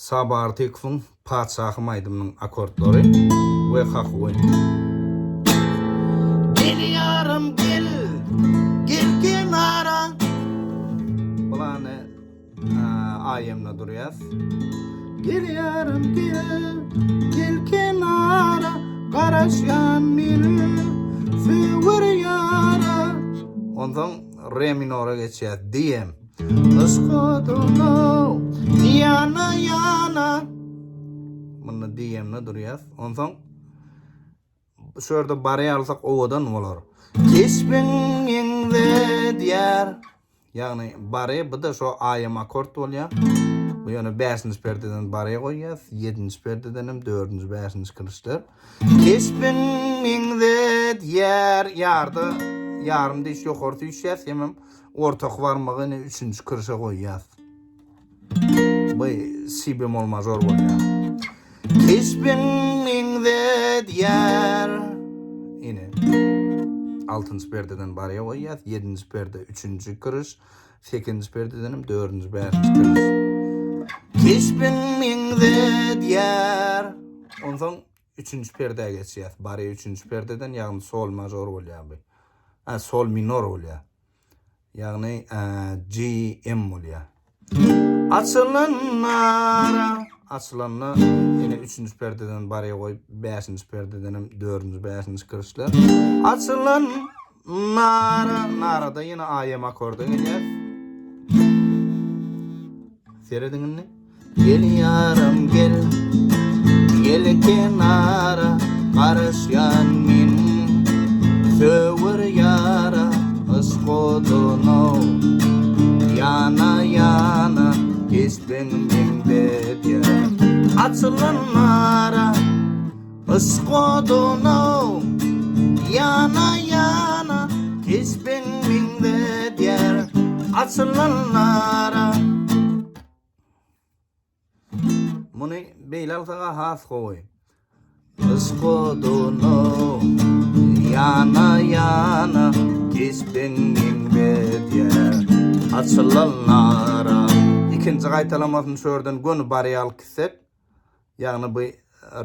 Saba Artykowyň Patyşahym aýdymynyň akkordlary we kakuwy. Gel ýarym gel, gel kenara. Bulany AYM-da durýas. Gel ýarym gel, gel kenara, garaşýan men söwer ýara. Onsoň re minora geçýäs, DM. Yşk oduna ýana ýana. Munda DM-de durýas. Onsoň şu ýerde bary alsak owadan bolar. Keşbiň meňzedýär. Ýagny bary bu-da şo AM akord bolýar. Bu ýöne bäşinji perdeden bary goýýas, ýedinji perdeden hem dördünji, bäşinji kirişler. Keşbiň meňzedýär. Ýarda ýarym diş ýokary süýşýäs, hemem Ortaky barmagy ine üçünji kirşe goýýas. Bu si bemol mažor bolýar. Keşbiň meňzedýär. Ine. Altynjy perdeden barýa goýýas. Ýedinji perde üçünji kiriş. Sekizinji perdeden hem dördünji, bäşinji kiriş. Keşbiň meňzedýär. Onsoň üçünji perdä geçýäs. Barýa üçünji perdeden, ýagny sol mažor bolýar bu. A, sol minor bolýar. Ýagny G M bolýar. Açylan nara, açylanda ýene üçünji perdeden barýa goýup, bäşinji perdeden hem dördünji, bäşinji kirişler. Açylan nara, narada ýene A M akkorda gelýär. Serediň indi. Gel ýarym gel, gel kenara, Garaşýan men söwer ýara, Yşk oduna ýana-ýana, Keşbiň meňzedýär açylan nara, Yşk oduna ýana-ýana, Keşbiň meňzedýär açylan nara. Muny beýle alsaga has gowy. Yşk oduna ýana ýana keşbiň meňzedýär açylan nara. Ikinji gaýtalamasyny şu ýerden göni barýalyk gitsek. Ýagny bu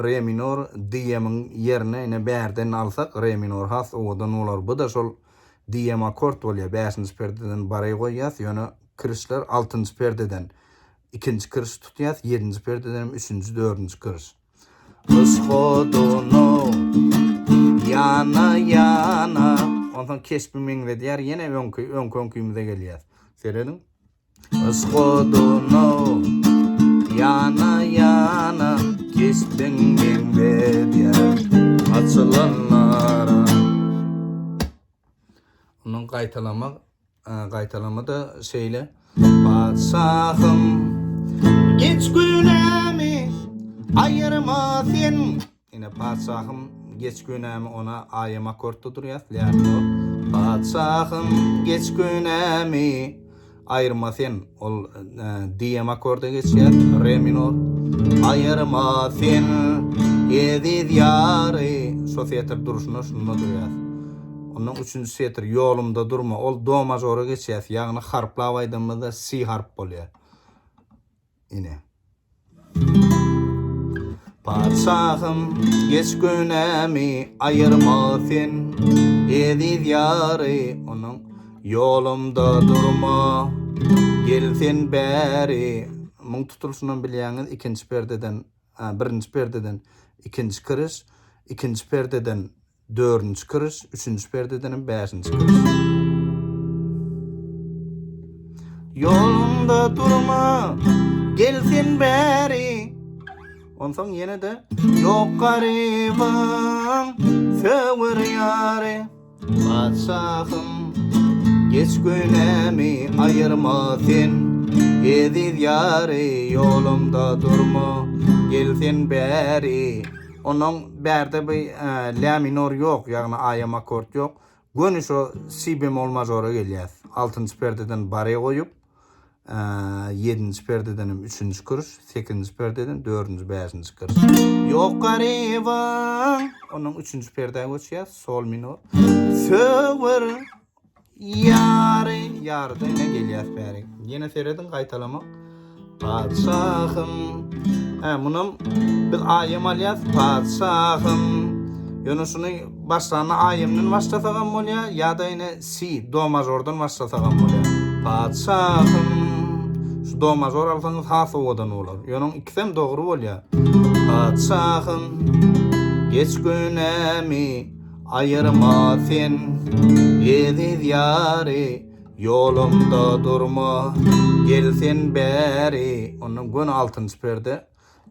re minor DM-iň ýerine ine bärden alsak re minor has owadan bolar. Bu-da şol DM akkord bolýar. Bäşinji perdeden bare goýýas, ýöne kirişler altynjy perdeden ikinji kiriş tutýas, ýedinji perdeden hem üçünji, dördünji kiriş. Yşk oduna ýana ýana. Onsoň keşbi meňzedýär, ýene öňki öňki öňkimize gelýäs. Serediň. Yşk oduna ýana ýana keşbiň meňzedýär açylan nara. Ondan gaýtalama gaýtalama-da şeýle. Patyşahym geç günämi aýyrma sen. Ine patyşahym geç günämi ona aýam akkordda durýas lä minor. Patyşahym geç günämi aýyrma sen ol DM akkorda geçýär re minor. Aýyrma sen eziz ýary şo setir durşuna şunda durýas. Ondan üçünji setir ýolumda durma ol do mažora geçýäs ýagny harplap aýdanymyzda si harp bolýar. Ine. Patyşahym, geç günämi aýyrma sen, Eziz ýary, onuň ýolumda durma, Gel sen bäri. Muň tutulyşynam bilýäňiz, ikinji perdeden, birinji perdeden ikinji kiriş, ikinji perdeden Dördünji kiriş, üçünji perdedenem bäşinji kiriş. Ýolunda durma, gel sen bäri. Onsoň ýene-de ýok garybyň söwer ýary. Patyşahym, geç günämi aýyrma sen. Eziz ýary, ýolumda durma, gel sen bäri. Onnoň bärde bir lä minor ýok, ýagny AM akkord ýok. Göni şo si bemol mažora gelýäs. Altynjy perdeden bare goýup, ýedinji perdeden hem üçünji kiriş, sekizinji perdeden dördünji, bäşinji kiriş. Ýok garybyň. Onnoň üçünji perdä göçýäs, sol minor. Söwer Ýary, ýaryda ine gelýäs bäri. Ýene serediň gaýtalamak. Patyşahym. Hä, munam biz aýem alýas, patyşahym. Ýöne şuny başlanda aýemden başlasagam bolýar, ýa-da ýene si, do mažordan başlasagam bolýar. Patyşahym. Şu do mažor alsaňyz has owadan bolar. Ýöne oň ikisem dogry bolýar. Patyşahym, geç günämi aýyrma sen, eziz ýary. Ýolumda durma, gel sen bäri. Ondan göni altynjy perde.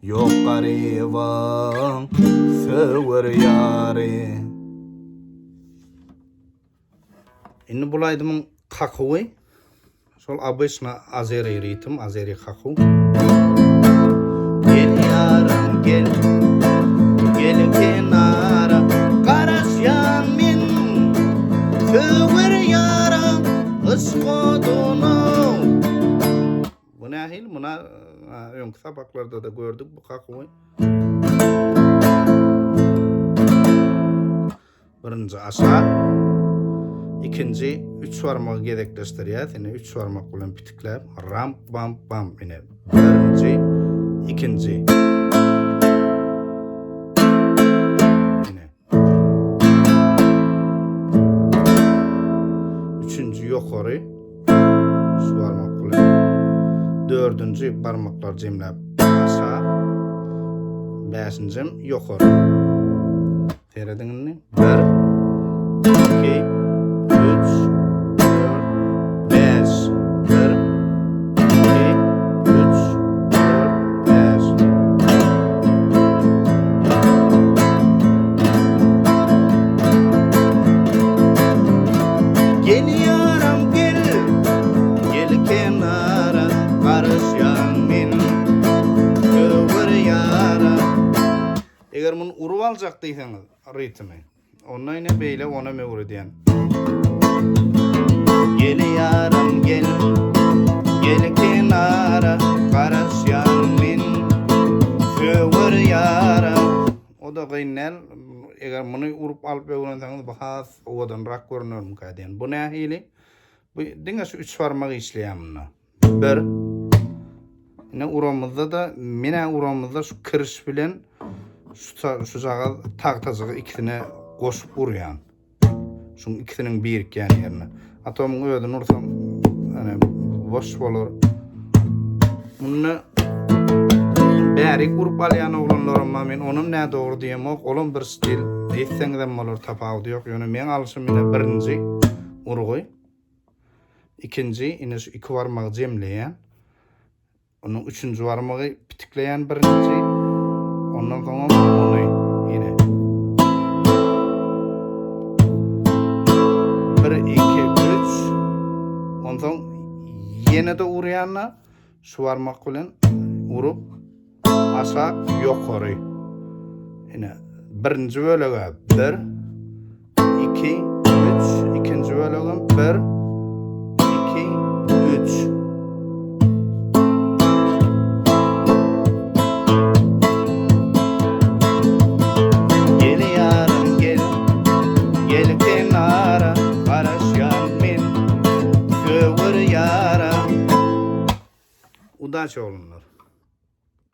Ýok garybyň söwer ýary. Indi bul aýdymyň kakuwy şol obyçny azeri ritm, azeri kakuw. Gel ýarym gel, gel kenara, garaşýan men söwer ýara yşk oduna. Bu nähili? Muna öňki sapaklarda-da gördük bu kakuwy. Birinji aşak, ikinji üç barmagy gezekleşdirýäs. Ine üç barmak bilen pitikläp, ramp bam bam ine. Birinji, ikinji. Ine. Üçünji ýokary şu barmak bilen. Dördünji barmaklar jemläp aşak. Bäşinjem ýokary. Serediň indi. 1 2 3 4 5 1 2 3 4 5 Gel ýaram gel, gel kenara, garaşýan men, söwer ýara. Eger muny urup aljak diýseňiz ritmi, onda ine beýle onam öwredýän. Gel ýaram gel, gel kenara, garaşýan men, söwer ýara. O-da kyn däl, eger muny urup alyp öwrenseňiz bu has owadanrak görünermikä diýen. Bu nähili? Bu diňe şu üç barmak işleýär munda. Bir. Ine uramyzda-da, menä uramyzda şu kiriş bilen şu şujagaz tagtajygy ikisine goşup urýan. Şuň ikisiniň birikýän ýerine. Atomyň özüni ursam, ýani boş bolar. Munda bärik urup alýan oglanlaram bar. Men onam nädogry diýemok. Olam bir stil. Etseňizem bolar, tapawudy ýok. Ýöne meň alşym ine birinji urgy. Ikinji, ine şu iki barmagy jemleýän. Onuň üçünji barmagy pitikleýän birinji. Ondan soňam ony ine. 1 2 3. Onsoň ýene-de urýan-da şu barmak bilen urup aşak ýokary. Ine birinji bölege 1 2 3 ikinji bölegem 1 2 3 Gel ýarym gel, gel kenara, garaşýan men, söwer ýara. Udaç oglanlar.